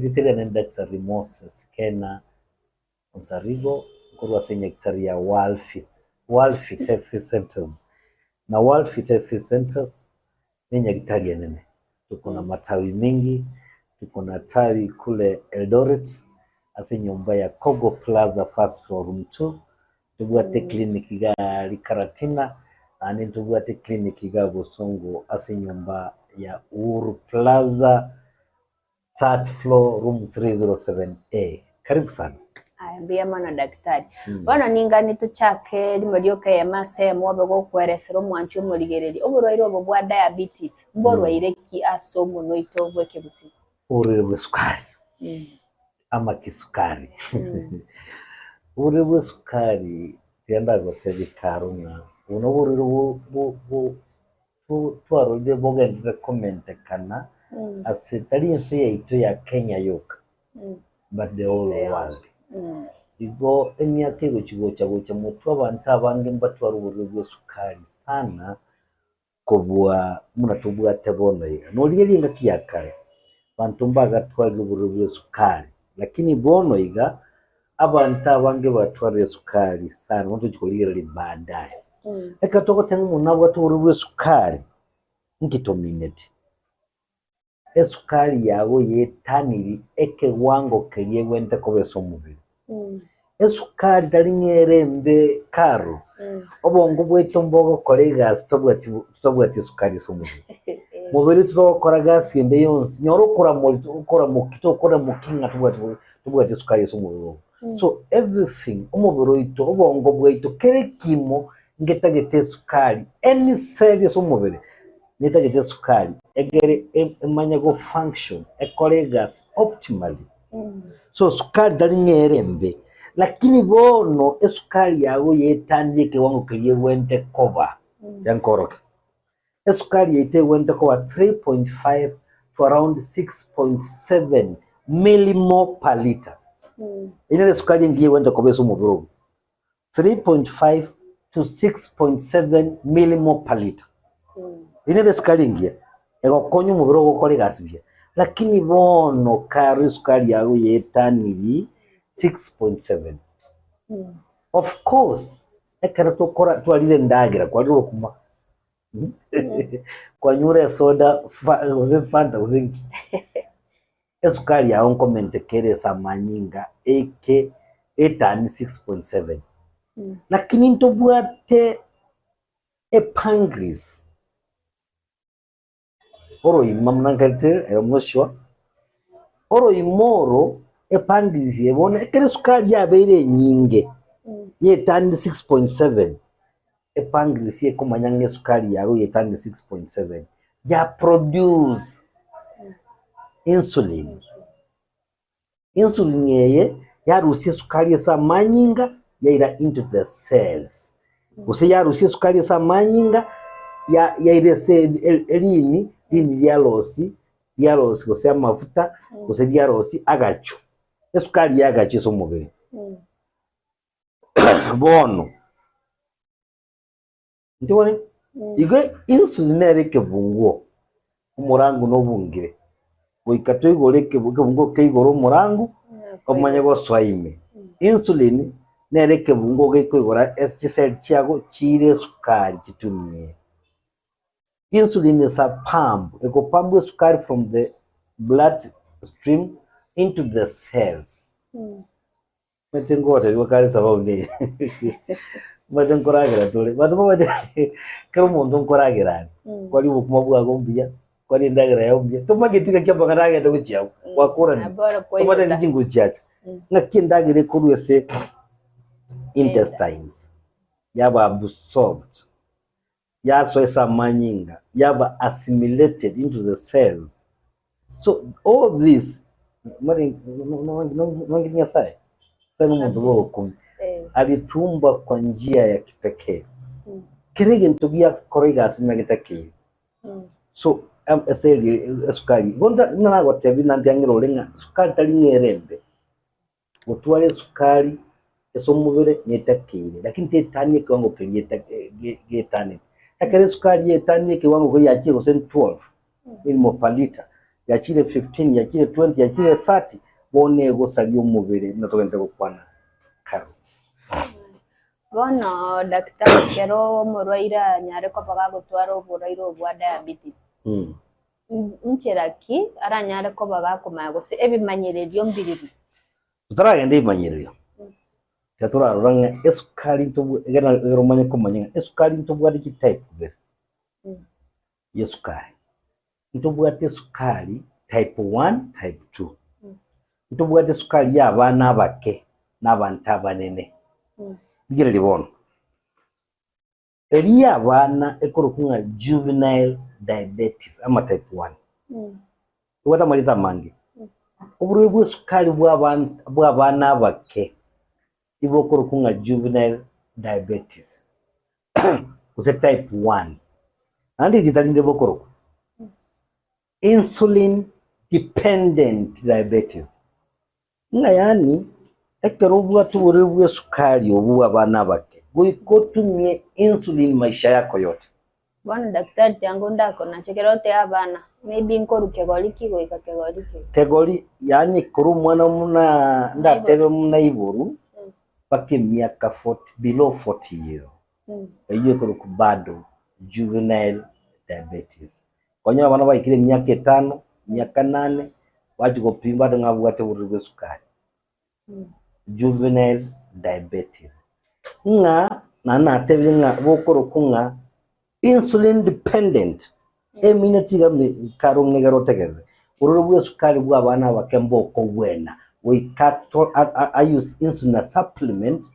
Erieta riane Daktari Moses Kena Onsarigo, nkorwa ase enyagitari ya World World Fit Health Centers. Na World Fit Health Centers ne enyagitari enene, tuko na matawi mingi, tuko na tawi kule Eldoret ase enyomba ya Kogo Plaza first floor room 2, Ntobwate clinic iga aria Karatina, naende ntobwate clinic iga Bosongo ase enyomba ya Uhuru Plaza, third floor, room 307A. Karibu sana. Aya, mbuya mono daktari. Bono ningani tochake rimo rioka eyemo ase eyemo obe gokweresera omwanchi omorigereria. Oborwaire obo bwa diabetes mborwaire ki ase omonwa oito bw'ekegusii? Oborwaire bwa esukari. Ama kisukari. Oborwaire bwa esukari tiga ndagotebie karo ng'a obo noborwaire twarorire bogenderere komentekana ase tari ense yaito ya Kenya yoka but the whole world. Igo emiaka egochi gocha gocha motwe abanto abange mbatware oborwaire bwa esukari sana. kobua buna tobwate bono iga. Norigereria engaki ya kare, abanto mbagatwarire obororo bw'esukari, lakini bono iga abanto abange batwarire esukari sana, bono tochi korigereria baadaye. Ekero togoteba ng'a omonto nabwate obororo bw'esukari, inki tomineti? Esukari yago yetaniri ekewango keria egwenerete koba ase omobere. Esukari tari ng'a ere embe karo, obongo bwaito mbogokora egasi tobwati totabwati esukari ase omobere. Mobere oito togokora gasi ende yonsi, nyora okoramori okoramoki tokoramoki ng'a tobwati tobwati esukari ase omobere ogo. So everything, omobere oito, obongo bwaito, kera ekimo ngetagete esukari, any cell ase omobere netagete esukari egere emanye go function ekore egasi optimally. So sukari tari ng'a ere embe, lakini bono esukari yago yetandire ekewango keria egwenerete koba, yankorokia. Esukari yaito egwenerete koba 3.5 to around 6.7 millimole per litre. Eyio nere esukari engiya egwenerete koba ase omobere ogo. 3.5 to 6.7 millimole per litre. Eyio nere esukari engiya egokonya omobere ogo gokora egasi buya. Lakini bono kare esukari yago yetaniri 6.7. Of course, ekero tokora twarire endagera, kwarire obokima, kwanyure esoda fa gose fanta gose nki, Esukari yao nkomenteka ere ase amanyinga eke etani 6.7. Lakini ntobwate epancreas oroima buna nkarete ere mosio, oroima oro epancreas eye bono ekero esukari yabeire enyinge yetani 6.7, Epancreas ekomanya ng'a esukari yago yetani 6.7 ya produce insulin. Insulin eye yarusia esukari ase amanyinga yaira into the cells. Gose yarusia esukari ase amanyinga ya- yaira ase erini, rini riarosi riarosi gose amafuta gose riarosi agacho. Esukari yagacho ase omobere. Bono, nchigwete? Igo insulin nere ekebunguo, omorango nobungire, goika toigore ekebu ekebunguo keigore omorango, omanye gosoa ime. Insulin nere ekebunguo gekoigora ase chiseli chiago chiire esukari chitumie. Insulin is a pump, ekopump esukari from the blood stream into the cells. Omanyete ngotebiwa kare esababu neye, omanyete nkoragera tore, abanto bamanyete kera omonto nkoragera are, kwaria obokima bwago mbuya, kwaria endagera yago mbuya, tomanyeti ng'aki amang'ana agende gochia abwo, gwakorania, tomanyeti ng'aki chinguru chiacha, ng'aki endagera ekorwa ase intestines, yaba absorbed, yasoa ase amanyinga, yaba assimilated into the cells. So all this, nonye Nyasaye, Nyasaye nomonto bwa ogokumia, alituumba kwa njia ya kipekee. Kera egento giakora egasi buna getakeire. So ase eria esukari, igo buna nagotebia nantiang'era ore ng'a sukari tari ng'a ere embe. Gotwara esukari ase omobere netakeire, lakini tetania ekewango keria eta getaneti. Ekero esukari yetania ekewango keria yachire gose 12 millimole per litre, yachire 15, yachire 20, yachire 30, bono egosaria omobere buna togente gokwana kare. Bono daktari kero omorwaire anyare koba gagotwara oborwaire obo bwa diabetes, nchera ki aranyare koba gakomanya gose ebimanyererio mbiriri? Totaragenda ebimanyererio, tiga torarora ng'a esukari ntobwa egere egere omanye komanya ng'a esukari ntobwate chitype ibere ya esukari. Ntobwate esukari type one, type two. Ntobwate esukari ya abana abake na abanto abanene. Rigereria bono, eria ya abana ekorokwa ng'a juvenile diabetes ama type one. Ebwate amarieta amange. Oborwaire bwa esukari bwa aban bwa abana abake ibokorokwa ng'a juvenile diabetes gose type one. Naende erieta rinde bokorokwa insulin dependent diabetes. Ng'a yaani ekero obwate oborwaire bwa esukari obwo bwa abana abake, goika otumie insulin maisha yako yote. Bono daktari tiango ndakonache ekero oteba abana maybe nkorwa kegori ki goika kegori ki. Kegori yaani korwa omwana buna ndatebe buna iboru mpaka emiaka 40 below 40 years eyio ekorokwa bado juvenile diabetes. Okonyora abana baikire emiaka etano, emiaka nane, bachia gopima bateba ng'a abwate oborwaire bwa esukari. Juvenile diabetes. Ng'a naende natebire ng'a bokorokwa ng'a insulin dependent, emineti iga kare ong'egere otegerere, borwaire bwa esukari bwa abana abake mbokogwena goika to a use insulin as supplement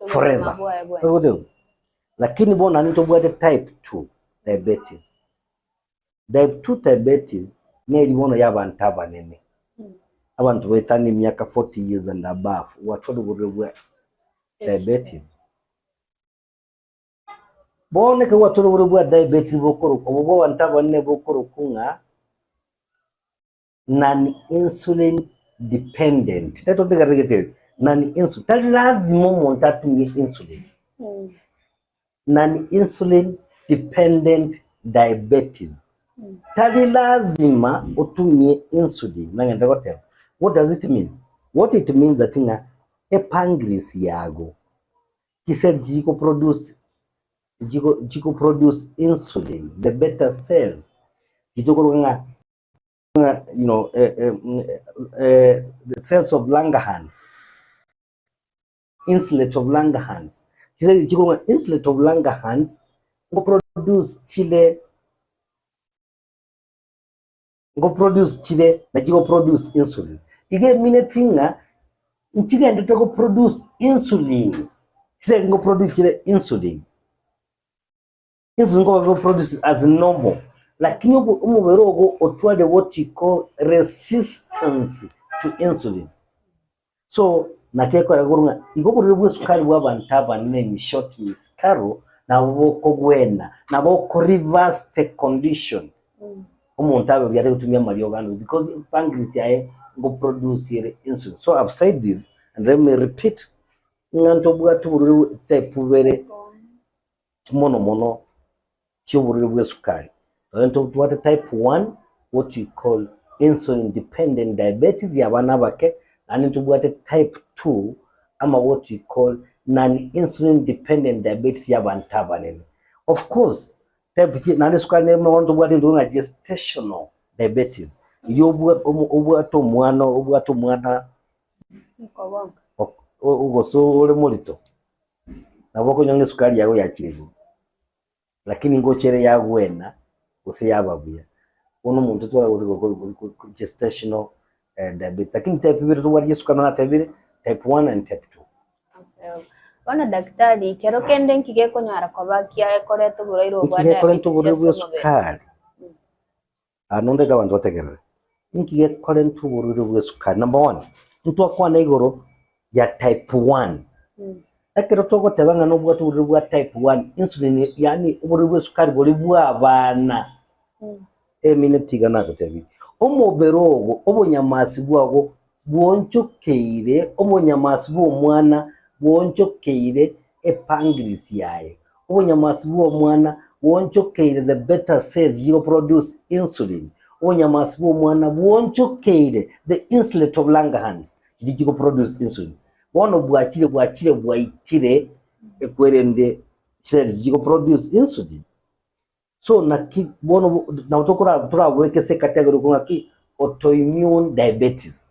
forever. Lakini bono naende ntobwate type 2 diabetes. Type 2 diabetes neri bono y'abanto abanene, abanto baetanie emiaka 40 years and above gwatwara oborwaire bwa diabetes. Bono ekero gwatwara oborwaire bwa diabetes bokorokwa obo bwa abanto abanene bokorokwa ng'a non insulin dependent. Tari totegerere gete eri, non insulin, tari lazima omonto atumie insulin. Non insulin dependent diabetes. Tari lazima otumie insulin, nagende goteba. What does it mean? What it means that ng'a epancreas yago chiseli chiri produce chiko produce insulin, the beta cells, chitokorwa ng'a you know, the cells of Langerhans, insulet of Langerhans. Chiseli chikorwa ng'a insulet of Langerhans ngoproduce chire ngoproduce chire na chigoproduce insulin. Iga emineti ng'a nchigendete goproduce insulin, chiseli ngoproduce chire insulin. Insulin nkoba goproduce as normal, lakini omobere ogo otware what you call resistance to insulin. So naki ekora korwa ng'a igo oborwaire bwa esukari bwa abanto abanene in short Miss Carol nabo bokogwena, nabo oko reverse the condition omonto abe buya atari gotumia amariogo ande because pancreas yaye ngo produce ere insulin. So I've said this and let me repeat ng'a ntobwate oborwaire type bere mono mono chi'oborwaire bw'esukari. Nonye ntobwate type 1 what we call insulin dependent diabetes ya abana abake, naende ntobwate type 2 ama what we call non insulin dependent diabetes ya abanto abanene. Of course type ki naende esukari nere buna bono ntobwate egento ng'a gestational diabetes, riria obwa omo obwate omwana obwate omwana gose ore morito. Nabo okonywa ng'a esukari yago yachire igoro, lakini ngocha ere yagwena gose yaba buya. Bono omonto otwara gose gestational diabetes. Lakini type ibere tobwate chia esukari natebire, type one and type two. Bono daktari, kero kende nki gekonyara koba kiakoreta oborwaire obo bwa Nki gekorenta diabetes oborwaire ase bwa omobere? esukari? Aa nonde iga abanto bategerere. Inki gekorenta oborwaire bwa esukari? Number one, ntwakwana igoro ya type one. Ekero togoteba ng'a nobwate oborwaire bwa type one, insulin yaani oborwaire bwa esukari boria bwa abana, emineti iga nagotebirie, omobere ogo, obonyamasi bwago bwoonchokeire, obonyamasi bwa omwana bwoonchokeire epancreas yaye, obonyamasi bwa omwana bwoonchokeire the beta cells chigo produce insulin, Obonyamasi bwa omwana bwonchokeire the islet of Langerhans chiria chigoproduce insulin. Bono bwachire bwachire bwaitire ekwerende chiseli chigoproduce insulin. So naki bono bo- nabo tokora torabweke ase ecategory okwo ng'aki autoimmune diabetes.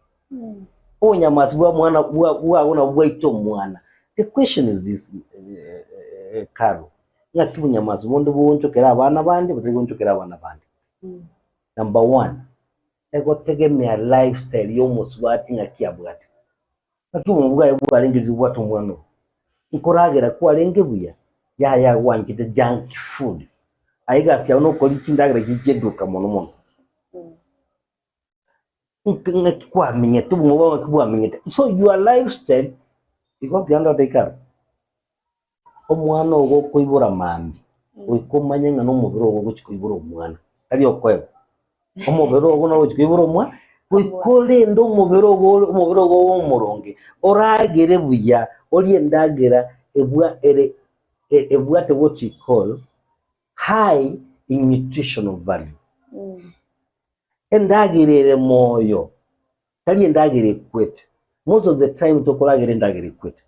Obonyamasi bwa mwana bwa bwago nabwo bwaita omwana. The question is this eh, eh, Caro, ng'aki obonyamasi bonde boonchokera abana bande botari goonchokera abana bande. Number one, egotegemea lifestyle ya omosubati ng'aki abwate. Ng'aki obomo bwaye bwarenge riria obwate omwana obo. Nkoragera kwarenge buya, yaya gwanchete junk food. Aye egasi yao nokoria chindagera chiria chia eduka mono mono. Nk- Ng'aki kwamenyete obogima bwao ng'aki bwamenyete. So your lifestyle, igo mbuya ndote ikaro. Omwana ogo okoibora mambia, goika omanye ng'a nomobere ogo ogochia koibora omwana, tari okoegwa. Omobere ogo noro ogochia koibora omwa, goika orende omobere ogo ore omobere ogo obe omoronge, oragere buya, orie endagera ebwa ere e- ebwate what we call high in nutritional value. Endagera ere moyo, tari endagera ekwete. Most of the time tokoragera endagera ekwete.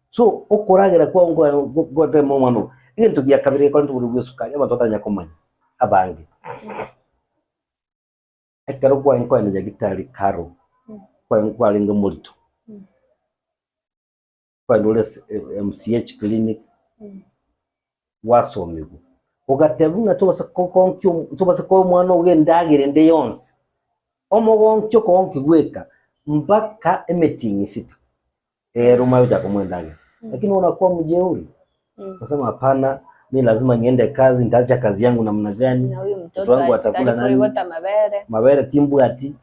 So okoragera kwao ngotema omwana ogo. Egento gia kabere gekorenta oborwaire bwa esukari abanto batanya komanya abange. Ekero kwarenge kogenda nyagetari karo, kwarenge kwarenge morito, kwarenge ore MCH clinic, gwasomigwa, ogatebwa ng'a tobasa kogonkia tobasa koa omwana ogo endagera ende yonsi, omogonki okogonki gweka mpaka emetienyi sita, ere omanye gochaka komoa endagera. Lakini unakuwa mjeuri, unasema hapana, mi lazima niende kazi, nitaacha kazi yangu namna gani? Na huyu Mtoto mtoto wangu atakula tari nani? koigota mabere. Mabere timbwati,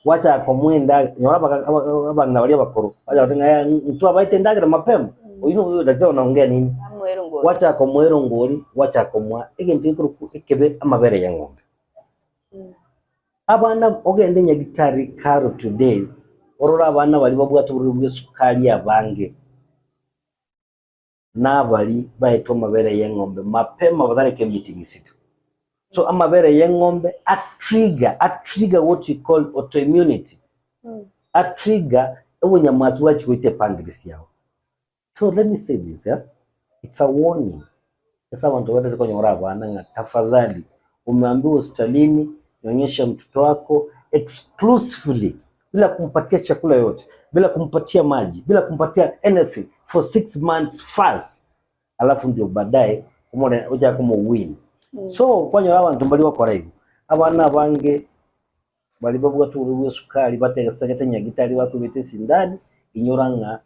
gwachaka komoa endagera, nyora abaka aba- abang'ina baria abakoro, bacha goteba ng'a yaya ntwabaete endagera mapema, oyio noyo daktari onaongea nini? Amoe erongori. Gwachaka komoa erongori, gwachaka komoa egento gekorokwa ekebe amabere ya eng'ombe. Abana ogende nyagitari karo today, orore abana baria babwate oborwaire bwa esukari abange, nabari baetwe amabere ya eng'ombe mapema batareka emeeting sita. So amabere ya eng'ombe a trigger, a trigger what we call autoimmunity, a trigger obonyamwasi bwachia goita epancreas yao. So let me say this eh, it's a warning ase abanto batari konyora abana ng'a tafadhali umeambiwa hospitalini nyonyesha mtoto wako exclusively bila kumpatia chakula yote, bila kumpatia maji, bila kumpatia anything for 6 months first, alafu ndio baadaye omone ochake komowin. So kwanyora abanto mbari gokora igo, abana abange baria babwate oborwaire bwa esukari bategesegete nyagitari bakoibete esindani, inyora ng'a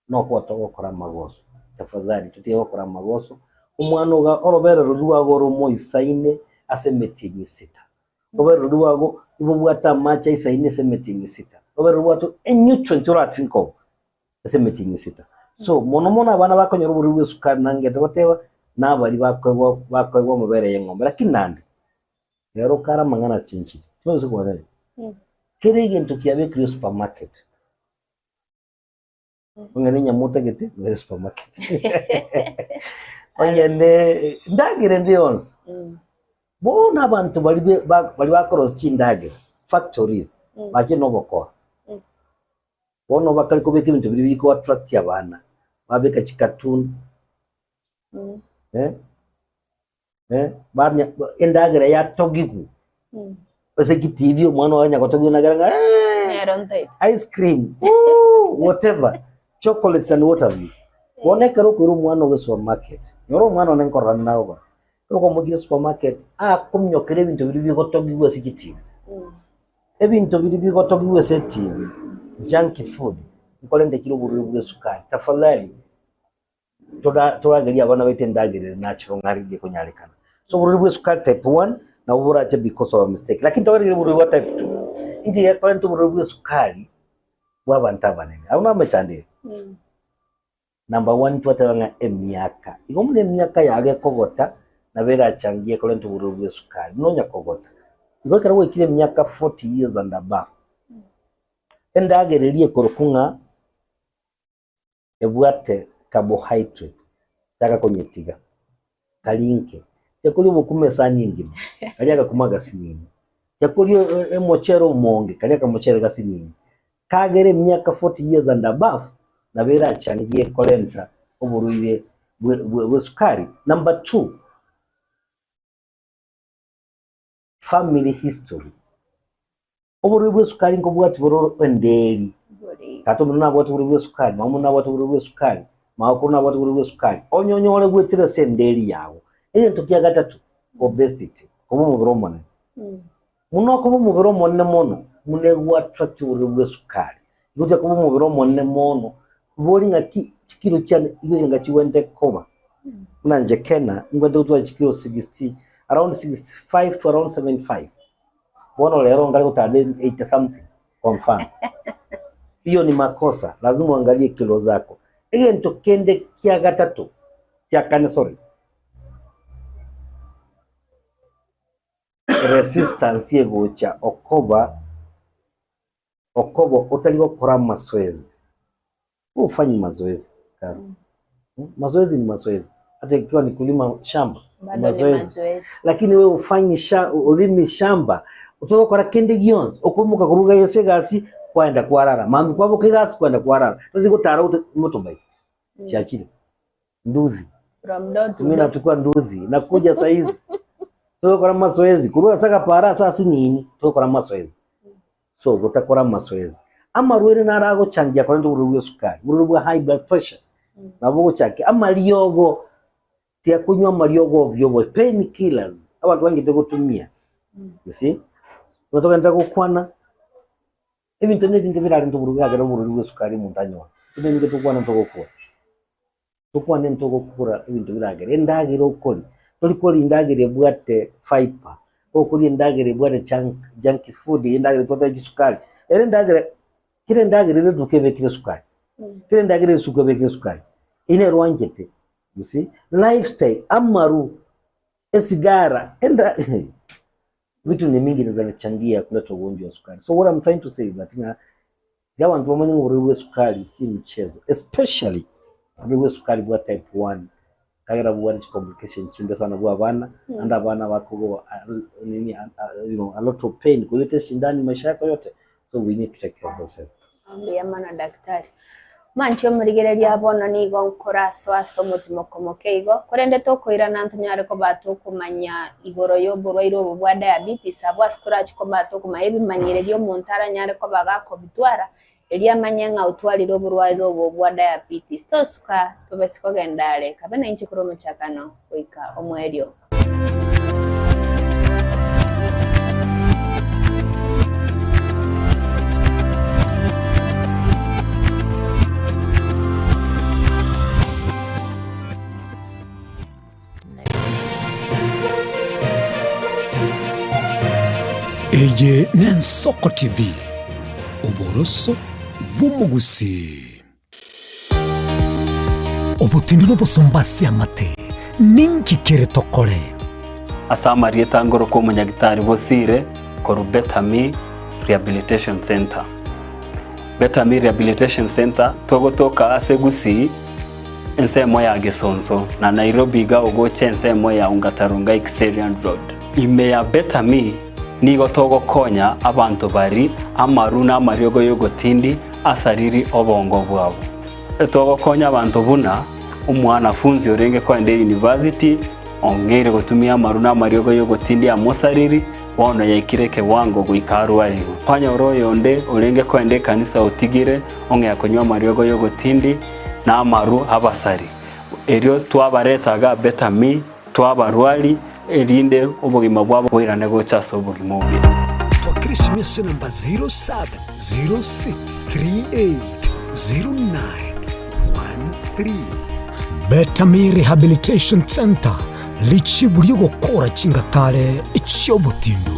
nokoba togokora amagoso. Tafadhali totige gokora amagoso, omwana oga orobere roria rwago ore omoisaine ase emetienyi sita, orobere roria rwago nibobwate amache aisaine ase emetienyi sita, orobere robwate enutrients ora think of ase emetienyi sita. So mono mono abana bakonyora oborwaire bwa esukari nangete goteba, nabari bakoegwa bakoegwa amabere ya eng'ombe lakini naende, rero kare amang'ana achenchire, tobasa kogotebia, kera egento kiabekirwe supermarket. Onye nenyama otagete, noire supermarket. Onye ne endagera ende yonsi. Bono abanto baria be- ba- baria bakorosia chindagera, factories, bachire na obokora. Bono bakare kobeka ebinto biria biko attract abana, babeka chicartoon, eh, eh, banya endagera yatogigwa ase chitibi omwana onya gotogigwa nagera ng'a eh, Nero ntaete. ice cream, ooh, whatever, chocolates and what have you. Bono ekero okoira omwana ogo supermarket, nyora omwana one nkorora naye ogokora, ekero kwamoikire supermarket, akominyokera ebinto biria bigotogigwa ase chitibi. Ebinto biria bigotogigwa ase etibi, junk food, nkorente kire oborwaire bwa esukari. Tafadhali, tora toragerie abana baito endagera ere natural ng'a riria ekonyarekana. So oborwaire bwa esukari type 1 nabo borache because of a mistake. Lakini toragerie oborwaire bwa type 2, inki gekorenta oborwaire bwa esukari bwa abanto abanene? Abwo namechando ere. Number one twateba ng'a emiaka. Igo buna emiaka yago ekogota, nabo erachangie ekorente oborwaire bwa esukari, buna onya kogota. Igo ekero gwaikire emiaka 40 years and above, endagera eria ekorokwa ng'a ebwate carbohydrate, chaka konyetiga, karia inke, tekoria obokima esani engima, karia agakima agasinini. Tiakoria omochere omonge, karia akamochere gasinini. Kagere emiaka 40 years and above, nabo erachangie korenta oborwaire bw'esukari. Number two, family history. Oborwaire bw'esukari nkobwati bore enderi. Tata omino nabwate oborwaire bw'esukari, mama omino nabwate oborwaire bw'esukari, magokoro nabwate oborwaire bw'esukari. Onye onyore goetera ase enderi yago. Egento kia gatato, obesity, koba omobere omonene. Buna okoba omobere omonene mono, buna egwattract oborwaire bw'esukari. Igo ocha koba omobere omonene mono, bori ng'aki chikilo chiane igo chirenga chigwente koba. Buna inche Kena, ngwente gotwara chikilo 60, around 65 to around 75. Bono rero nkare gotara 80 something kwa mfano. Hiyo ni makosa, lazima uangalie kilo zako. Egento kende kia gatato, kia kane sorry, resistance egocha okoba okoba otari gokora amazoezi. Hufanyi mazoezi Karo. Mazoezi ni mazoezi. Hata ikiwa ni kulima shamba ni Bado ni mazoezi. mazoezi. Lakini wewe ufanyi sha, ulimi shamba otogokora kende gionsi okoimoka koruga ase egasi kwaenda kwarara mambia kwaboka egasi kwaenda kwarara tosi gotara ote motorbike chiachire nduthi From door to mimi door. nachukua nduthi nakuja saizi togokora mazoezi korwa ase agapara ase asinini togokora mazoezi So gotakora amasoezi. Amarwaire naro agochangia korenta oborwaire bwa esukari, oborwaire bwa high blood pressure, nabo bogochakia. Amariogo, tiga konywa amariogo ovyo ovyo, pain killers, abanto bangete gotumia, you see. Nigo togenda gokwana, ebinto na ebinge birarente oborwaire biragere oborwaire bwa esukari omonto anyore. Ebinto na ebinge togokwana ntogokora. Tokwane ntogokora ebinto biragere endagera okoria, tori koria endagera ebwate fibre, okoria endagera ebwate junk junk food, endagera etwate chisukari, ere endagera kera endagera ere eduka ebekire esukari, kera endagera ere esuka ebekire esukari, eyio nero oanchete, you see. Lifestyle, amaru, esigara, enda vitu ni mingi zinachangia kuleta ugonjwa wa sukari. So what I'm trying to say is that ng'a iga abanto bamanye ng'a oborwaire bwa esukari si mchezo especially oborwaire bwa esukari bwa type 1 ekagera bobwate chicomplication chimbe sana bwa abana naende abana bakogoa nini you know a lot of pain koirete esindani maisha yako yote so we need to take care of ourselves. Mbuya mono daktari. Mwanche omorigereria bono nigo nkorasoa ase omotimoko moke igo, korende tokoirana ntonyare koba tokomanya igoro y'oborwaire obo bwa diabetes abwo ase torachi koba tokomanya ebimanyererio omonto aranyare koba gakobitwara, erio amanye ng'a otwarire oborwaire obo bwa diabetes. Tosuka tobese kogenda are, kabe nainche korwa omochakano goika omoerio. Eye n'Ensoko TV, oboroso bw'omogusii. Obotindi nobosomba ase amate, ninki kere tokore? Ase amarieta ngoroka omonyagitari Bosire korwa Better Me Rehabilitation Centre. Better Me Rehabilitation Centre togotoka ase Gusii ensemo ya Gesonso na Nairobi iga ogocha ensemo ya Ongata Rongai Kiserian Road. Ime ya Better Me nigo togokonya abanto bari amaru na amariogo y'ogotindi asariri obongo bwabo. Togokonya abanto buna omwanafunzi orenge kogenda eyunivasiti ong'eire gotumia amaru na amariogo y'ogotindia amosariri, bono yaikire ekewango goika arwarigwe. Kwanyora oyonde orenge kogenda ekanisa otigire ong'ea konywa amariogo y'ogotindi na amaru abasari. Erio twabareta iga Better Me, twabarwari, erinde obogima bwabo boirane gocha ase obogima obuya. Twakera esimi ase enamba 0706380913. Better Me Rehabilitation Centre, richibu ri'ogokora chingatare chi'obotindu.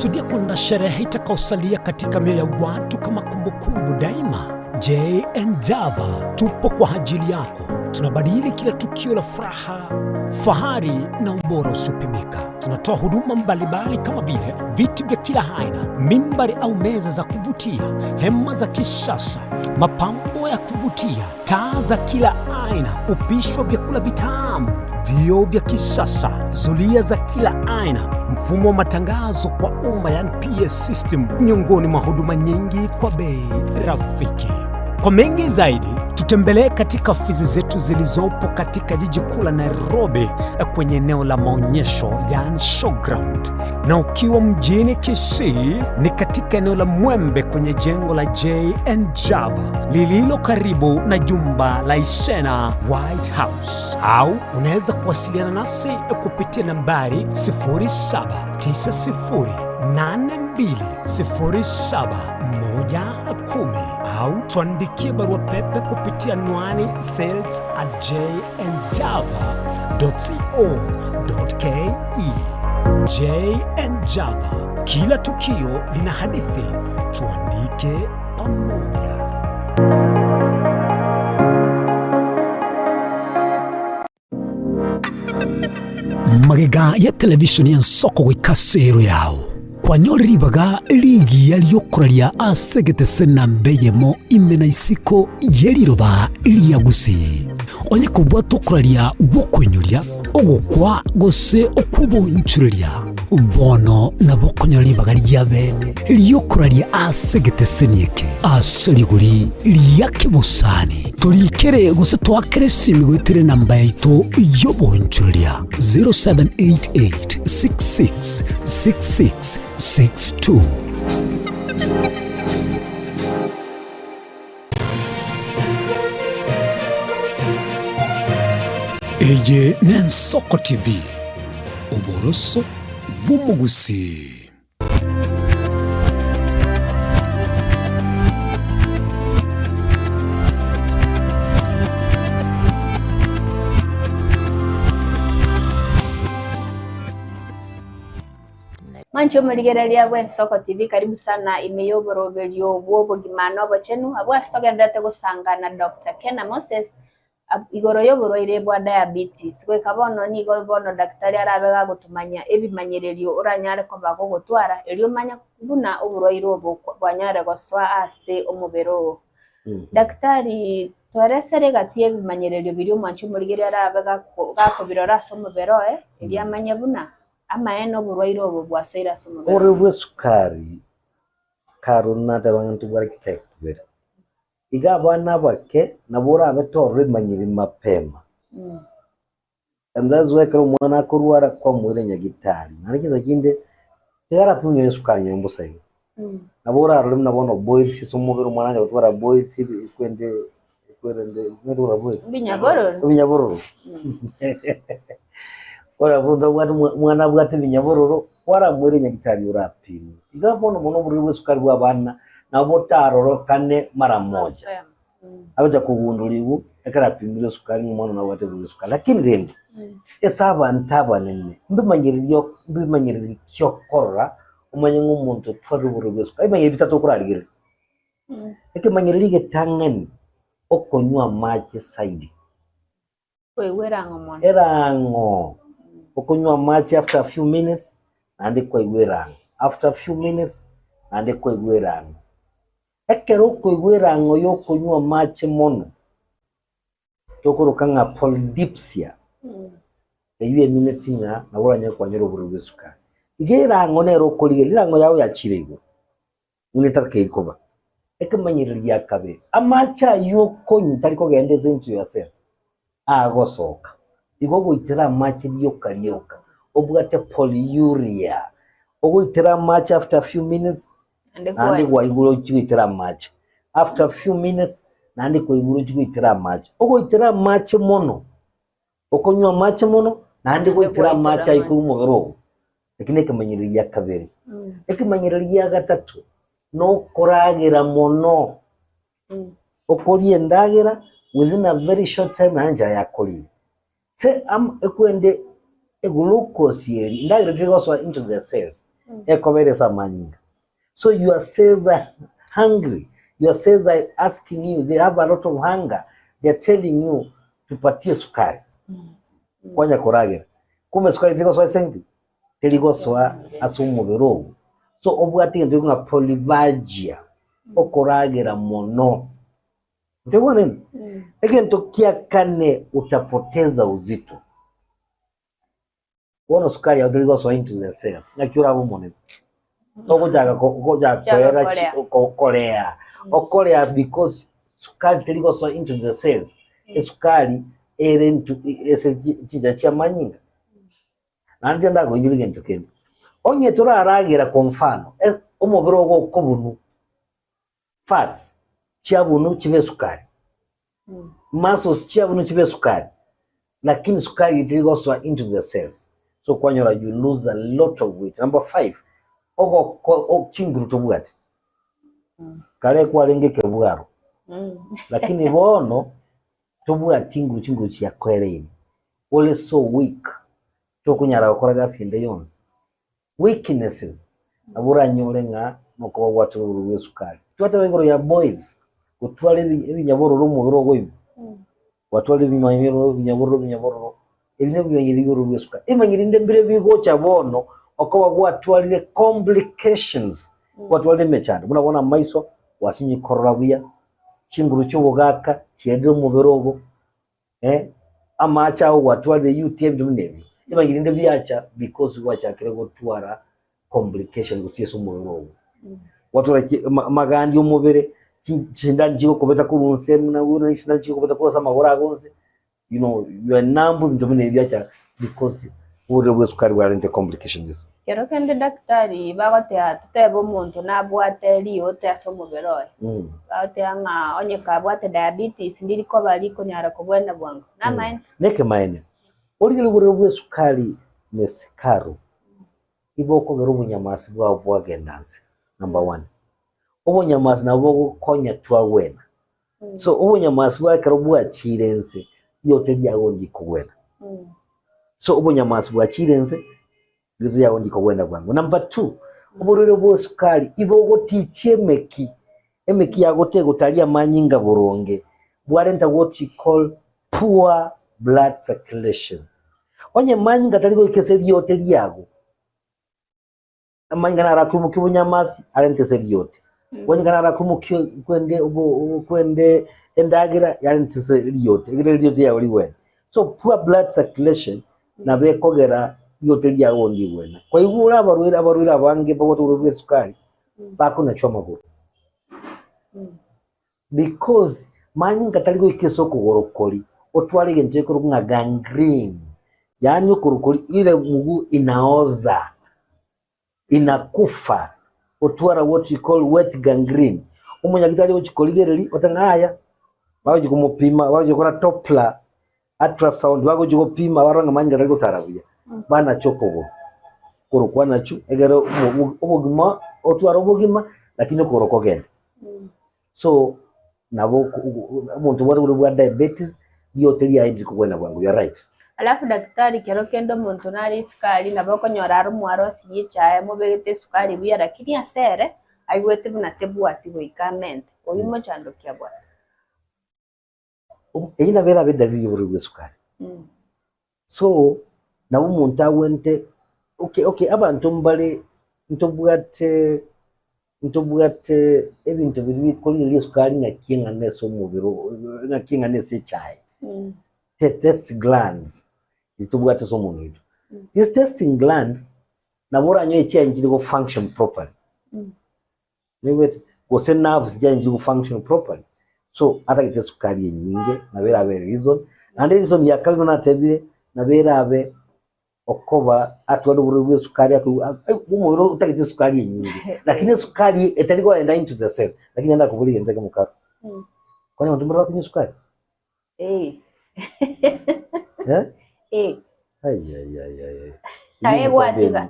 Tunakusudia kuandaa sherehe itakayosalia katika mioyo ya watu kama kumbukumbu daima. JN Java tupo kwa ajili yako. Tunabadili kila tukio la furaha, fahari na ubora usiopimika. Tunatoa huduma mbalimbali kama vile viti vya kila aina, mimbari au meza za kuvutia, hema za kisasa, mapambo ya kuvutia, taa za kila aina, upishi wa vyakula vitamu, vioo vya kisasa, zulia za kila aina, mfumo wa matangazo kwa umma yani PS system, miongoni mwa huduma nyingi kwa bei rafiki. Kwa mengi zaidi, tutembelee katika ofisi zetu zilizopo katika jiji kuu la Nairobi kwenye eneo la maonyesho yani showground, na ukiwa mjini Kisii ni katika eneo la Mwembe kwenye jengo la JN Java lililo karibu na jumba la Isena White House, au unaweza kuwasiliana nasi kupitia nambari 0790820710 au tuandikie barua pepe kupitia anwani sales@jnjava.co.ke. JN Java, kila tukio lina hadithi, tuandike pamoja. Magega ya televisheni y'ensoko goika ase ero yao kwanyorire ribaga rigiya ri'okoraria ase egetese namba eyemo ime na isiko ye riroba ria Gusii. Onye kobwata okoraria gw'okoinyoria, ogokwa gose okw'obonchoreria, bono nabo okonyora ribaga ria bene ri'okoraria ase egeteseni eke ase rigori ria kebosani. Torikere gose toakere esimi goetera enamba yaito y'obonchoreria 0788 66 66 62. Eye n'Ensoko TV, oboroso bw'omogusii. Mwanche omorigereria bw'Ensoko TV karibu sana ime y'oboroberio bw'obogima na obochenu abwo ase togendererete gosanga na Doctor Kena Moses igoro y'oborwaire bwa diabetes. Goika bono nigo bono daktari arabe gagotomanya ebimanyererio oranyare koba gogotwara erio omanye buna oborwaire obo bwanyare gosoa ase omobere oo. Daktari tweresere egati y'ebimanyererio biria omwanchi omorigereria arabe gakobirora ase omobere oye erio amanye buna Amaene oborwaire obo bwasoire ase omobere Oborwaire one. bw'esukari kare nateba ng'a ntibware kitekubere. Iga abana abake nabo orabe torora emanyiri mapema. And that's why ekero omwana akorwara kwamoira nyagitari. Naende chinsa chinde tiga arapimwe nonye esukari nonye mbosa igo. Nabo orarore buna bono boils ase omobere omwana acha gotwara boils ekwende ekwerende ekwende boils. Ebinyabororo. Ebinyabororo. Ora omonto abwate omwana abwate ebinyabororo, kwaramoire nyagitari orapimwe. Iga bono mono oborwaire bwa esukari bwa abana nabo botarorokane mara moja. Agocha kogundorigwa ekero apimire esukari ng'a omwana one abwate oborwaire bwa esukari. Lakini rende, ase abanto abanene mbimanyererio mbimanyererio ki okorora omanye ng'a omonto otwarire oborwaire bwa esukari. Ebimanyererio bitato okorarigereria. Ekemanyererio egetang'ani, okonywa amache zaidi. Koigwa erang'o mono. Erang'o, okonywa amache after a few minutes naende kwaigwa erang'o, after a few minutes naende kwaigwa erang'o. Ekero okoigwa erang'o ya okonywa amache mono, tokoroka ng'a polydipsia, eywo emineti ng'a nabo oranyare kwanyora oborwaire bwa esukari. Iga erang'o nere okorigereria, erang'o yago yachire igoro. buna etakeire koba. Ekemanyererio gia kabere, amache ayio okonywa tari kogenda ase into your cells, agosoka. Igo ogoitera amache rioka rioka, obwate polyuria. Ogoitera amache after a few minutes, naende kwaigure ochie goitera amache. After a few minutes, naende kwaigure ochie goitera amache. Ogoitera amache mono, Okonywa amache mono, naende goitera amache aye korwa omobere oo, eki nekemanyererio gia kabere. Ekemanyererio gia gatato, nokoragera mono, okoria endagera within a very short time naende enchara yakorire. Se am ekwende eglucose eria, endagera eria egosoa into the cells, Ekobera ase amanyinga. So your cells are hungry, your cells are asking you, they have a lot of hunger, they are telling you tupatie sukari. Kwanya koragera. Kumbe sukari terigosoa ase eng'iti? Terigosoa ase omobere ogo. So obwate egento gekong'a polyphagia, okoragera mono. Ntoigwaneni? Egento kia kane utapoteza uzito. Bono sukari yao teri gosoa into the cells, ng'aki orabe omonene? Ogochaka ko- gochaka Gochaka koera korea. chi- ko- korea. Okorea because sukari teri gosoa into the cells. Esukari ere into ase chi- chinchera chia amanyinga. Naende tiga ndakoinyora egento kende, onye toraragera kwa mfano, e- omobere ogo okobunwa, fats chiabunwa chibe esukari. Muscles chiabunwa chibe esukari, lakini sukari eye teri gosoa into the cells. So kwanyora you lose a lot of weight. Number five, ogoko o- chinguru tobwati. Kare kwarenge ekebwaro, lakini bono tobwati nguru chinguru chiakoereire. Ore so weak, tokonyara gokora gasi ende yonsi. Weaknesses, nabo oranyore ng'a nokoba gwatire oborwaire bwa esukari. Twateba igoro ya boils, gotwara ebi- ebinyabororo omobere ogo ime, gwatwara ebimanyero ebinyabororo ebinyabororo, ebi nebimanyero bia oborwaire bwa esukari. Ebimanyero rinde mbire bigocha bono, okoba gwatwarire complications, gwatwarire emechando, buna bono amaiso, gwasinywa korora buya, chinguru chia obogaka chiaerire omobere ogo, eh, amache ao gwatwarire UTI ebinto buna ebio, ebang'ina rinde biacha because gwachakire gotwara complication gose ase omobere ogo. Gwatwara ki ama- amagandi omobere, chi- chindani chigokobeta korwa nse buna buna chindani chigokobeta korwa ase amagoro ago nse, you know you are numb ebinto buna ebio biacha because oborwaire bwa esukari bwarente complications. Kero kende daktari bagoteba totebe omonto nabwate riote ase omobere oye, bagoteba ng'a onye kabwate diabetes ndiri koba rikonyara kobwena bwango, namaene? Nekemaene, origereria oborwaire bwa esukari mesekaru, igo okogera obonyamasi bwao bwagenda nse, number one. Obonyamasi nabo bogokonya twagwena, so obonyamasi bwa ekero bwachire nse, riote riago ndikogwena. So obonyamasi bwachire nse, riote riago ndikogwena bwango. Number two, oborwaire bwa esukari igo ogotichia emeki, emeki yago tegotaria amanyinga boronge, bwarenta what you call poor blood circulation. Onye manyinga tari goika ase riote riago, amanyinga naro akoimokia obonyamasi arente ase riote, amanyinga naro akoimokia kwende obo kwende endagera yarente ase riote, ekero riote riago rigwene. So poor blood circulation nabo ekogera riote riago ndigwena. Kwaigure ore abarwaire abarwaire abange babwate oborwaire bwa esukari, bakonachwa amagoro. Because manyinga tari goika ase okogoro koria, otware egento gekorokwa ng'a gangrene, yaani okogoro koria ile mguu inaoza, inakufa, otwara what we call wet gangrene. Omonyagitari ogochia korigereria oteba ng'a yaya, bagochia komopima, bagochia gokora doppler ultrasound, bagochia gopima barore ng'a manyinga tari gotara buya, banache okogoro, okogoro kwanachwa egere omo obogima otware obogima lakini okogoro kogende. So nabo oko ogo omonto obwate oborwaire bwa diabetes, riote riaye ndiri kogwena bwango, you are right. Alafu daktari kero kende omonto nare esukari nabo okonyora are omwarosirie echae mobegete esukari buya lakini ase ere aigwete buna tebwati goika amente, oyio mochando ki abwate? Eyio nabo erabe edalili y'oborwaire bwa esukari. So, nabo omonto agwente, okay okay abanto mbare ntobwate ntobwate ebinto biria bikorigereria esukari ng'aki eng'ana ase omobere oo ng'aki eng'ana ase echae. Te- test glands echi tobwate ase omonwa oito. These testing glands, nabo oranyore echiaye nchiri go function properly. Noigwete? Gose nerves chiaye nchiri go function properly. So atagete esukari enyinge nabo erabe reason. Naende reason ya kabere buna natebire nabo erabe okoba atware oborwaire bwa esukari akoigwa omobere otagete esukari enyinge. Lakini esukari etari koenda into the cell. Lakini naende nakoboria egento ekemo kare. Kwani abanto mbare bakonywa esukari? Eh. Eh? Eh. Ai, ai, ai, ai, ai. Aye gwatiga.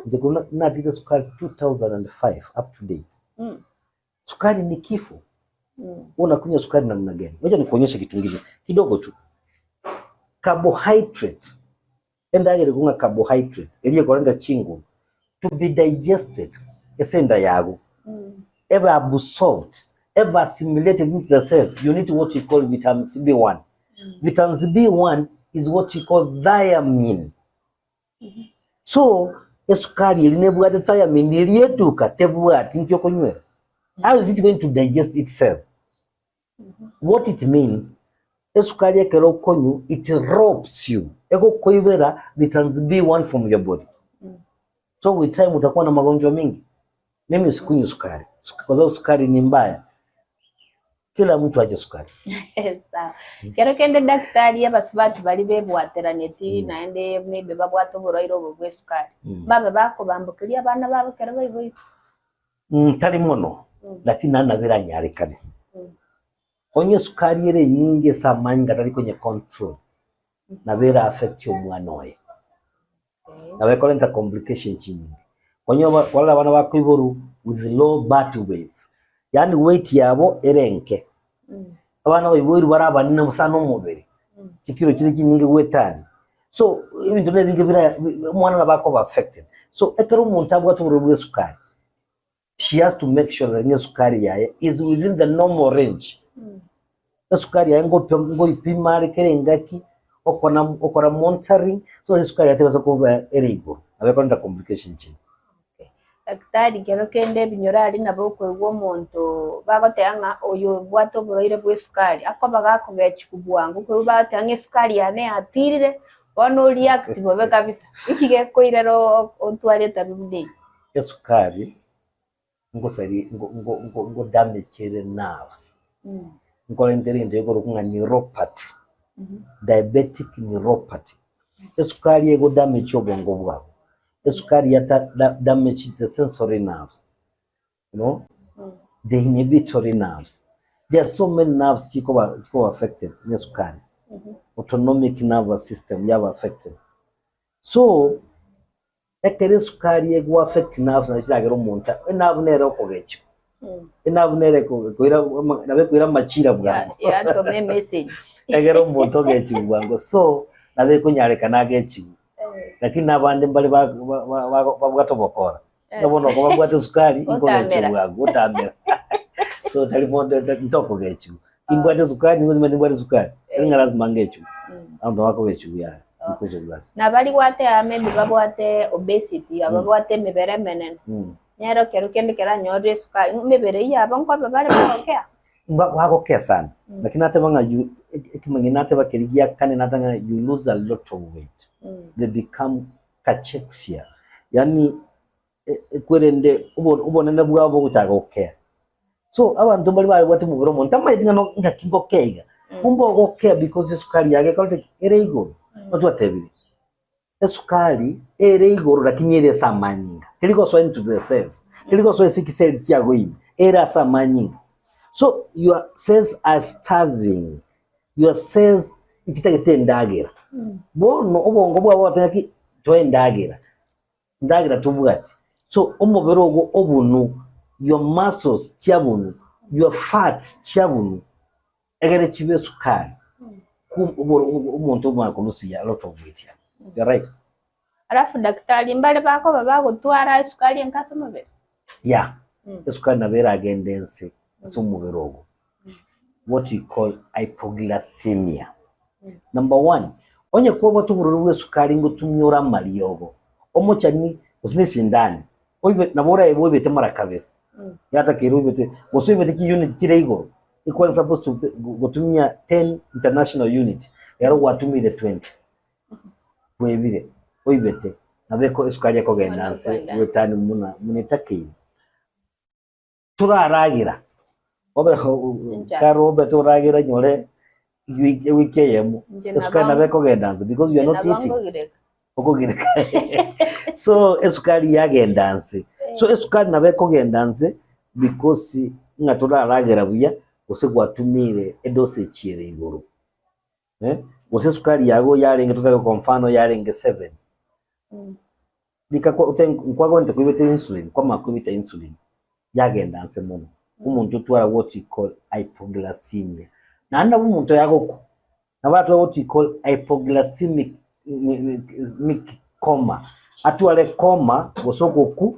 Inche korwa natigete sukari 2005 up to date. Sukari ni kifo. Unakunywa sukari namna gani? Wacha nikuonyeshe kitu kingine kidogo tu. Carbohydrate. Endagera ekong'a carbohydrate eria ekorenta chinguru. to be digested ase enda yago, ebe absorbed, ebe assimilated into the cells, you need what we call vitamin B1. Vitamin B1 is what we call thiamine. So, esukari eri nebwate thiamine eri etuka tebwati nki okonywera. How is it going to digest itself? What it means, esukari ekero okonywa it robs you, egokoibera vitamins B1 from your body. So with time utakuwa na magonjwa mingi. Mimi sikunywi sukari kwa sababu sukari ni mbaya. Kila mtu ache sukari. Sawa. Kero kende daktari abasubati bari bebwateraneti naende maybe babwate oborwaire obo bwa esukari. Babe bakobambukeria abana babo kero baiboirwe. Tari mono lakini naende nabo eranyarekane. Onye esukari ere enyinge ase amanyinga atari konye control nabo era affect omwana oye. Nabo ekorenta complication chinyinge. Onye kwarora abana bakoiborwa with low birth weight, yaani weight yabo ere enke. Abana baiboirwe bare abanene sana omobere, chikiro chire chinyinge goetania. So ebinto na ebinge bira omwana nabo akoba affected. So ekero omonto abwate oborwaire bwa esukari, she has to make sure that esukari yaye is within the normal range. Esukari yaye ngoipima are kera engaki, okona okora monitoring, so esukari yaye tebasa koba ere igoro, nabo ekorenta complication chinde. Daktari kero kende ebinyoro aria nabo okoigwa omonto bagoteba ng'a oyo obwate oborwaire bwa esukari, akoba gakogechigwa bwango, okoigwa bagoteba ng'a esukari yane yatirire, bono o react bobe kabisa, inki gekoirera otware etabi buna eye? Esukari ngosari ngo ngo ngo ngo damage ere nerves, nkorenta egento gekorokwa ng'a neuropathy, diabetic neuropathy. Esukari ego damage obongo bwabo, esukari yata damage the sensory nerves, you know, the inhibitory nerves. There are so many nerves chikoba chikoba affected ne esukari. Autonomic nervous system yaba affected. So, ekero esukari ego affect nerves nabo chiragere omonto enerve nere okogechigwa. Enerve nere ekoira nabo ekoira amachira bwango. Yatoma emessage. Egere omonto ogechigwa bwango. So, nabo ekonyarekana agechigwe. Lakini abande mbare babwate obokora. Ng'a bono oko babwate esukari Otamera. nkogechigwa bwango, otamera. So tari mondo ntokogechigwa. Nimbwate esukari nigo nimanyete nimbwate esukari, tari ng'a lazima ngechigwe. Abanto bakogechigwa yaya because of that. Na baria gwateba maybe babwate obesity, ababwate emebere emenene, nero kero kende keranyorire esukari, emebere eywo yabo nkoba bare bagokea. Bagokea sana. Lakini nateba ng'a you ekemanyi nateba keria gia kane nateba ng'a you lose a lot of weight. They become cachexia. Yaani ekwerende obonene bwabo bogochaka gokea. So abanto mbare barebwate omobere omonene tamanyeti ng'a ng'aki ngokea iga. Kumbe ogokea because esukari yake ekorete ki? Ere igoro. Nabo twatebire, esukari ere igoro lakini ere ase amanyinga, teri gosoa into the cells, teri gosoa ase chiseli chiago ime, ere ase amanyinga. So your cells are starving, your cells ichitagete endagera. Bono obongo bwabo bogoteba ng'aki toe endagera, endagera tobwati. So omobere ogo obunu, your muscles chiabunu, your fats chiabunu, egere chibe esukari. Omonto omanye kolusia a lot of weight ya. You're right. Alafu daktari mbare bakoba bagotwara esukari enke ase omobere? Yeah. Esukari nabo eragende ense ase omobere ogo. What we call hypoglycemia. Number one, onye kwabwate oborwaire bwa esukari ngotumia ore amariogo, omochani gose na esindani, oibe nabo orabe oibete mara kabere, yatakeire oibete, gose oibete chiunit chire igoro, equal supposed to gotumia 10 international unit, ero gwatumire 20, kwebire, oibete, nabo eko esukari ekogenda nse goetania buna buna etakeire. Toraragera, obe Enchara. kare obe toragera nyore ewiki ewiki eyemo, Inche esukari nabo ekogenda nse because you are not eating. Nabangogireka. Okogireka. So esukari yagenda nse. So esukari nabo ekogenda nse because ng'a toraragera buya gose gwatumire edosage ere igoro. Eh, gose esukari yago yarenge totabe kwa mfano yarenge 7. Rika nkwagorete koibete insulin, kwamanya koibeta insulin, yagenda nse mono. Omonto otwara what we call hypoglycemia. Naende nabo omonto yagokwa, nabo atware what we call hypoglycemic coma. Atware coma gose ogokwa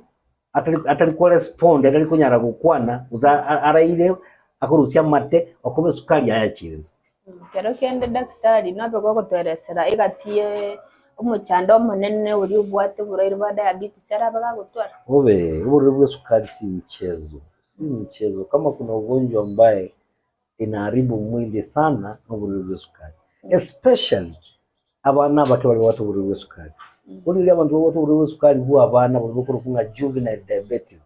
atari atari korespond atari konyara gokwana gose araire akorusia amate okoba esukari yaye yachire inse. Kero kende daktari nobe gogotoeresera egati ye omochando omonene oria obwate oborwaire bwa diabetes arabe gagotwara. Obe, oborwaire bwa esukari si mchezo, si mchezo. Kama kuna ugonjwa ambaye inaharibu mwili sana noborwaire bwa esukari, especially abana abake baria babwate oborwaire bwa esukari. Origereria abanto babwate oborwaire bwa esukari bwa abana boria bokorokwa ng'a juvenile diabetes,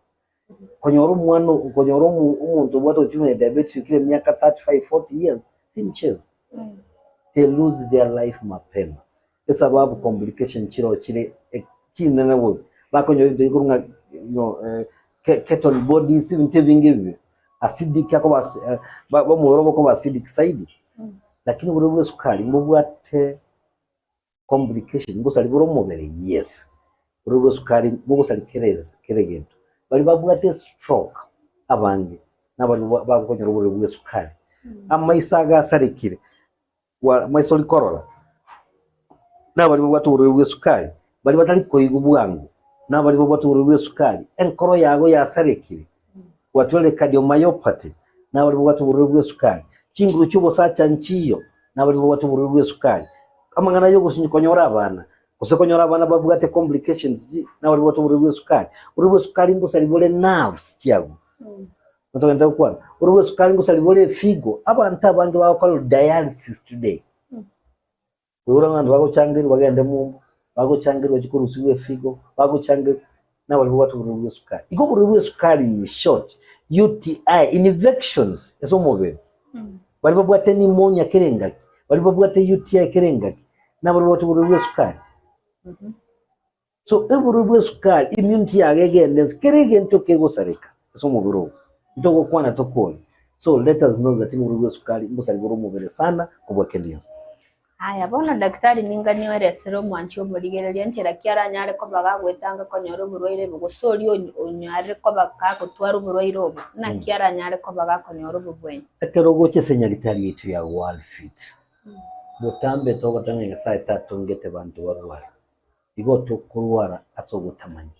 konyora omwana konyora omonto obwate juvenile diabetes oikire emiaka 35, 40 years si mchezo. They lose their life mapema esababu complication chiroo chire chinene bobe, bakonyora ebinto bikorwa ng'a you know ketone bodies ebinto ebinge ebibe, acidic akoba omobere obo okoba acidic zaidi, lakini oborwaire bwa esukari mbobwate complication ngosari bore omobere yes, oborwaire bwa esukari bogosari kera ense kera egento. Baria babwate stroke abange nabaria bagokonyora oborwaire bwa esukari, amaiso agasarekire. Maiso rikorora, nabaria babwate oborwaire bw'esukari, baria batari koigwa bwango, nabaria babwate oborwaire bw'esukari, enkoro yago yasarekire, gwatwarire cardiomyopathy, nabaria babwate oborwaire bw'esukari, chinguru chi'obosacha nchiyo, nabaria babwate oborwaire bw'esukari, amang'ana y'ogosinyi konyora abana, gose konyora abana babwate complications chi, nabaria babwate oborwaire bw'esukari. Oborwaire bw'esukari ngosari bore nerves chiago. Togende gokwana, ore bw'esukari ngosari bore efigo, abanto abange bagokora dialysis today. Oigure abanto bagochangerwa bagende mumbu, bagochangerwa bachie korusiwa efigo, bagochangerwa, nabaria babwate oborwaire bwa esukari. Igo oborwaire bwa esukari in short, UTI, infections ase omobere, baria babwate pneumonia kera engaki, baria babwate UTI kera engaki, nabaria babwate oborwaire bwa esukari. So oborwaire bwa esukari, immunity yago egende inse, kera egento kegosareka ase omobere ogo, ntogokwana tokore. So let us know that oborwaire bwa esukari mbosari bore omobere sana kobua kende gionsi. Aya bono daktari ninga nioeresere omwanchi omorigereria nchera ki aranyare koba gagoetanga konyora oborwaire obo gose oria onyarire koba gagotwara oborwaire obo naki aranyare koba gakonyora obobweni. Ekero ogocha ase enyagitari yaito ya Worldfit, botambe togoteba ng'a Nyasaye tatongete banto barware. igo tokorwara ase ogotamanya.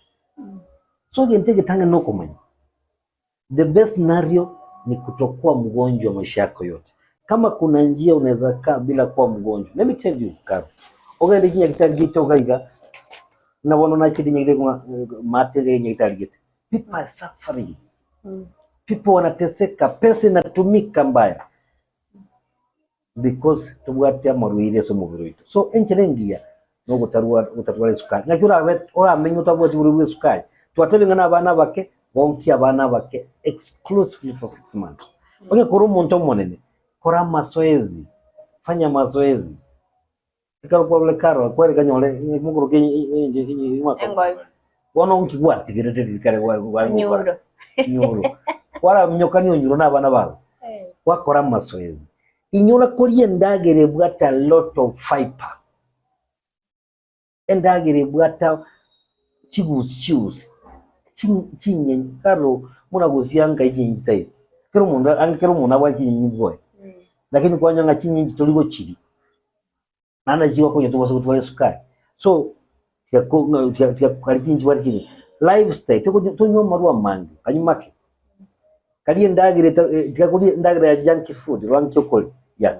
So egento egetang'ani nokomanya, the best scenario ni kutokuwa mgonjwa maisha yako yote. Kama kuna njia unaweza kaa bila kuwa mgonjwa, let me tell you Karo, ogende chinyagitari chiaito iga iga, buna bono nachete nyagitari ng'a maate iga enyagitari gete, people are suffering, people wanateseka, pesa inatumika mbaya. because tobwate amarwaire ase omobere oito. So enchera engiya nogotarwara ogotatwara esukari. Naki orabe oramenye otabwati oborwaire bwa esukari, twatebire ng'a na abana abake, gonkia abana abake exclusively for 6 months. Onye kore omonto omonene, kora amazoezi, fanya mazoezi, ekero kwarure karo kwareka nyore mokorokia Engori. bono nki gwatigerete riria kare gwa Nyuro. nyuro. Kwaraminyokania onyuro na abana bago. Gwakora amazoezi. Inyora koria endagera ebwate a lot of fibre. Endagera ebwate chigusi chiusi, chinyenyi karo buna gosia nkai chinyenyi chitaiyo. Kera omonto ang'e kera omonto nabwate chinyenyi bwoye. Lakini kwanyora ng'a chinyenyi tori gochiria, naende nachi chigokonya tobasa gotwara esukari. So, tiga ko ng'a tiga tiga kari chinyenyi chibwate chinyenyi. Lifestyle, tokonywa tonywa amarwa amange, kanywa make. Karia endagera eta tiga koria endagera ya junk food, rora nki okoria, yeah.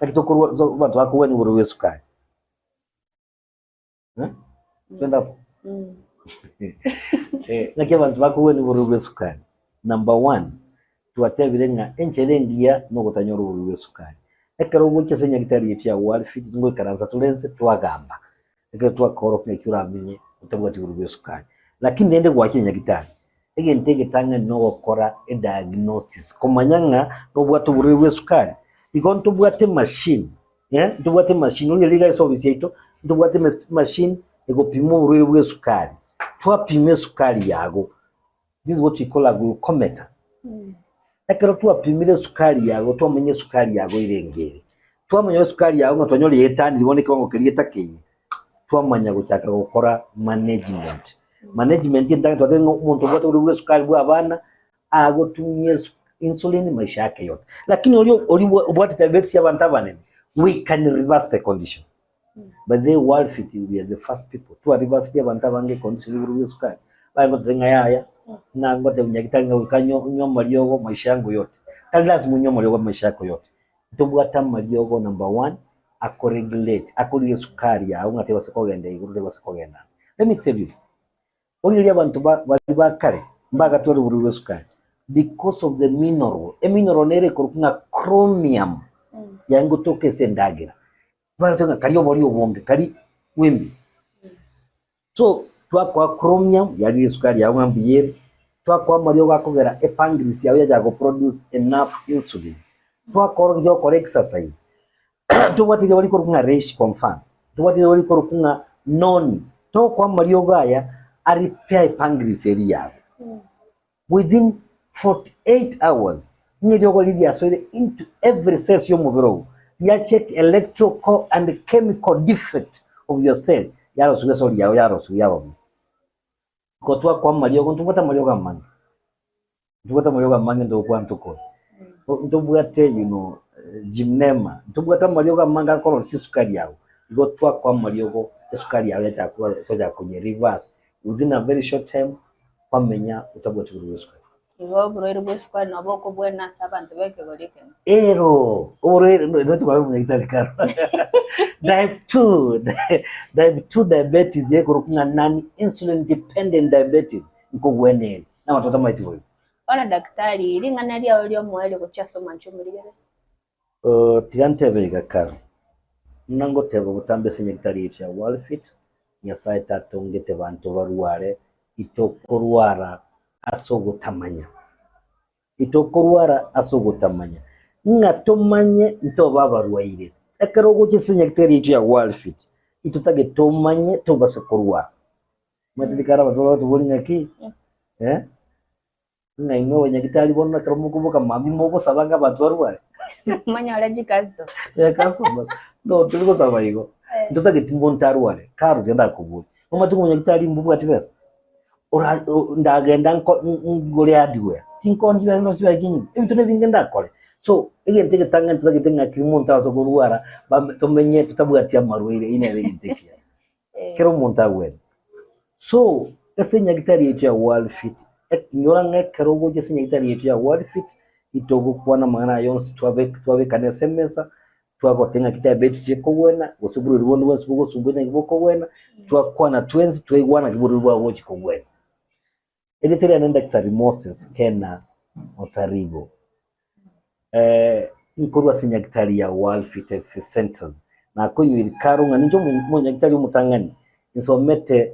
Naki tokorwa to abanto bakogwenia oborwaire bwa esukari. Twende hapo. Naki abanto bakogwenia oborwaire bwa esukari. Number one, twatebire ng'a enchera engiya na ogotanyora oborwaire bwa esukari. Ekero ogocha ase enyagitari yaito ya World Fit ngoikaransa tore inse twagamba, ekero twakorokia ng'aki oramenye otabwati oborwaire bwa esukari. Lakini rende gwachire nyagitari, egento egetang'ani na ogokora ediagnosis, komanya ng'a nobwate oborwaire bwa esukari. Igo ntobwate emachine ntobwate emachine, origereria iga ase ofisi yaito, ntobwate emachine egopima oborwaire bwa esukari. Twapima esukari yago, this is what we call a glucometer. Ekero twapimire esukari yago twamanya esukari yago erenge ere, twamanya esukari yago ng'a twanyora eetanire bono ekewango keria getakeire, twamanya gochaka gokora management. Management entang'ani twatebire ng'a omonto obwate oborwaire bwa esukari bwa abana, agotumia insulin maisha yake yote. Lakini oria oria obwate diabetes ya abanto abanene, we can reverse the condition. By the way Worldfit we are the first people twarivasirie abanto abange econdition igoro bwa esukari, baye goteba ng'a yaya, buna ngotebia nyagetari ng'a goika nywe onywe amariogo maisha yangu yote. Tari lazima onywe amariogo maisha yako yote, ntobwate amariogo number one, akoregulate akorigia esukari yago ng'a tebasa kogenda igoro tebasa kogenda nse. Let me tell you, Origereria abanto ba baria ba kare mbagatware oborwaire bwa esukari because of the mineral, emineral nere ekorokwa ng'a chromium yaye ngotoka ase endagera, bagateba ng'a karia obori obonge karia bwembi. So twakoa chromium yarire esukari yago ng'a mbuya ere, twakoa amariogo akogera epancreas yago yachaka goproduce enough insulin, twakorokia gokora exercise, Ntobwate rirogo rikorokwa ng'a reishi kwa mfano, ntobwate rirogo rikorokwa ng'a noni, togokoa amariogo aya a repair epancreas eria yago within 48 hours ng'a eriogo riria riasoire into every cells y'omobere ogo, ria check electrical and chemical defect of your cell yarosiwa esori yago yarosiwa yaba buya. Igo twakoa amariogo, ntobwate amariogo amange. Ntobwate amariogo amange ntogokwana ntokore. Ntobwate you know gymnema, ntobwate amariogo amange akorosia esukari yago. Igo twakoa amariogo esukari yago yachaka koba twachaka konye reverse within a very short time kwamenya otabwati oborwaire bwa esukari. Igo oborwaire bwa esukari nabo okobwena ase abanto ba ekegori ekemo. Ero oborwaire ntoche kwabera omonyagitari karo type 2 type 2 diabetes ekorokwa ng'a non insulin dependent diabetes nkogwena ere. Nabanto batamaeti boigo. Bono daktari, ring'ana riao ri'omoerio gochia ase omwanchi omorigere. Tiga ntebe iga kare, buna ngoteba botambe ase enyagitari yaito ya Worldfit, Nyasae tatongete banto barware, itokorwara ase ogotamanya. Itokorwara ase ogotamanya. Ng'a tomanye ntobe abarwaire. Ekero ogocha ase enyagitari yaito ya Worldfit, itotagete tomanye tobase korwara. Omanyete rikare abanto baratobori ng'aki, eh, ng'a inwe abanyagitari bono ekero mokoboka mambia mogosaba ng'a abanto barware. Monyore chicustom. Eh, customer. No, tori gosaba igo. Eh. Ntotageti monto arware, karo genda akobori. Omanyete omonyagitari mbobwati besa? Ora o- ndagenda nko- n- ngore hardware, tinkondi besa nonsi bari kinyuma, ebinto nebinge ndakore. So, egento egetang'ani totagete ng'a keri monto ase korwara, bame tomenye totabwati amarwaire, eyio nere egento ekiya. Kera omonto agwene. So, ase enyagitari yaito ya Worldfit, inyora ng'a ekero ogocha ase enyagitari yaito ya Worldfit, itogokwana amang'ana aya yonsi twabeka twabekana ase emesa, twagoteba ng'aki diabetes ekogwena, gose oborwaire bonde bwensi bogosumbua naki bokogwena, twakwana twensi twaigwana naki oborwaire bwabo bogochi kogwena. Erieta riane Daktari Moses Kena Onsarigo, inkorwa ase nyagitari ya World Fit Health Centers, nakoinywa karo ng'a ninche omonyagitari omotang'ani nsomete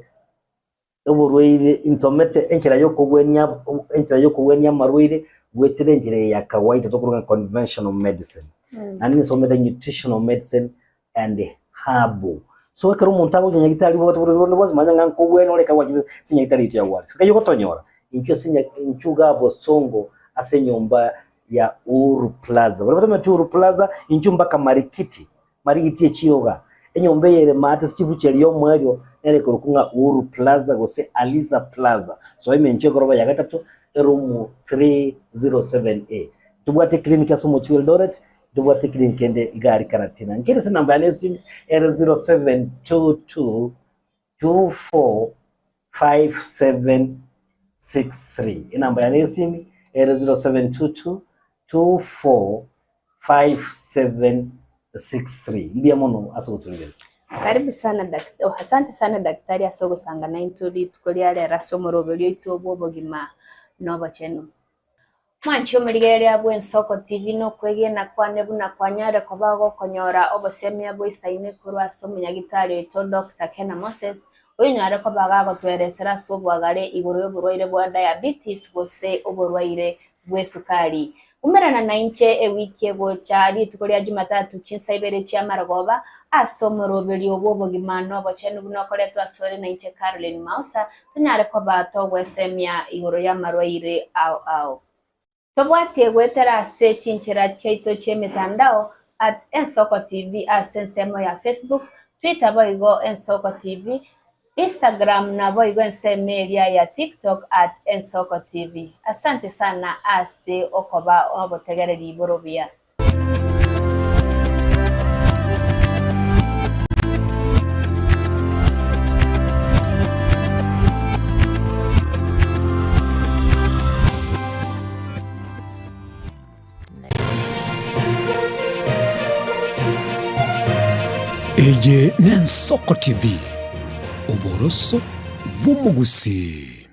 oborwaire nsomete enchera yokogwenia enchera yokogwenia amarwaire goetera enchera eye ya kawaida tokoroka ng'a conventional medicine. Naende nsomete nutritional medicine and herbal. So ekero omonto agocha nyagitari bwate borwaire bonde bwonsi manya ng'a nkobwene ore ekero gwachire ase nyagitari yaito ya Warisi. Nkai ogotonyora inchuo ase nya inchuo igaa Bosongo ase enyomba ya Uhuru Plaza. Baria batamanyeti Uhuru Plaza inchuo mpaka Marikiti, Marigiti echiro igaa. Enyomba eye ere maate ase chibucheri ya omoerio nere ekorokwa ng'a Uhuru Plaza gose Aliza Plaza. Soa ime inchuo egoroba ya gatato eroom 307A. Tobwate eclinic ase omochie bwa Eldoret, Ntobwate clinic ende iga aria Karatina. Nkere ase enamba yane y'esimi ere 0722 245763. Enamba yane y'esimi ere 0722 245763. Mbuya mono ase ogotorigereria. Karibu sana dak- oh, asante sana daktari ase ogosanga naintwe rituko ria rero ase omoroberio oito bw'obogima na obochenu. Mwanche omorigereria bw'Ensoko TV nokwegena kwane buna kwanyare koba gokonyora obosemia boisaine korwa ase omonyagitari oito Doctor Kena Moses, oyonyare koba gagotweresera ase obwagare igoro y'oborwaire bwa diabetes gose oborwaire bw'esukari. Umerana nainche ewiki egocha rituko ria Jumatatu chinsa ibere chi'amarogoba ase omoroberio bw'obogima nobochenu buna okoretwa asore nainche Caroline Mausa, Tonyare koba togwesemia igoro y'amarwaire ao ao. Tobwatie goetera ase chinchera chiaito chi'emetandao at Ensoko TV ase ensemo ya Facebook, Twitter boigo Ensoko TV, Instagram naboigo ensemo eria ya TikTok at Ensoko TV. Asante sana ase okoba obotegereri borobuya. Eye n'Ensoko TV, oboroso bw'omogusii.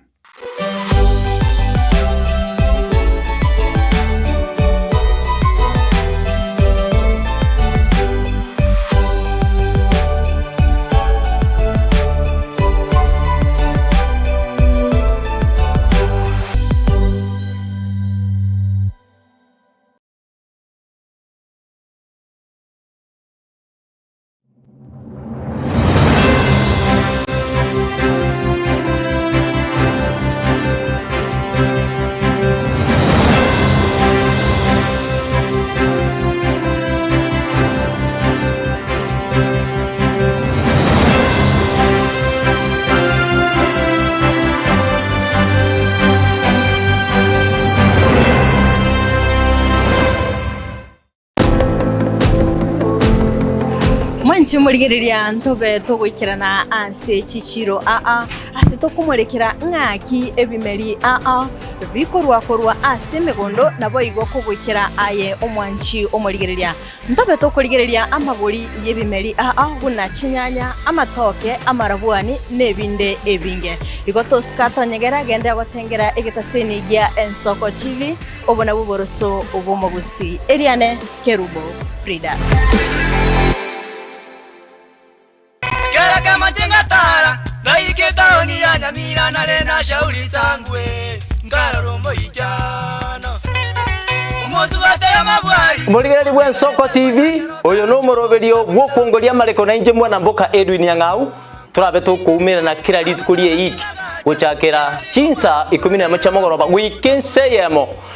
Mwanche morigereria ntobe togoikerana ase chichiiro aa, ase tokomorekera ng'aki ebimeri aa bikorwa korwa ase emegondo, naboigo kogoikera aye omwanchi omorigereria. Ntobe tokorigereria amagori y'ebimeri aa buna chinyanya, amatoke, amarabwani, na ebinde ebinge. Igo tosuka tonyegera genda gotengera egetaseni gia Ensoko TV, obo nabwo oboroso bw'omogusii. Eriane Kerubo Frida. Kera kemache ngatara, ngaika etaoni ya Nyamira nare na Shauri Sangwe, nkarora omoichano. Omosubati amabwari. Omorigereria bw'Ensoko TV, oyo nomoroberio bw'okwongoria amareko na inche mwana mboka Edwin Nyang'au, torabe tokoumerana kera rituko ri'eiki gochakera chinsa ikomi nemo chia mogoroba goika ensa eyemo.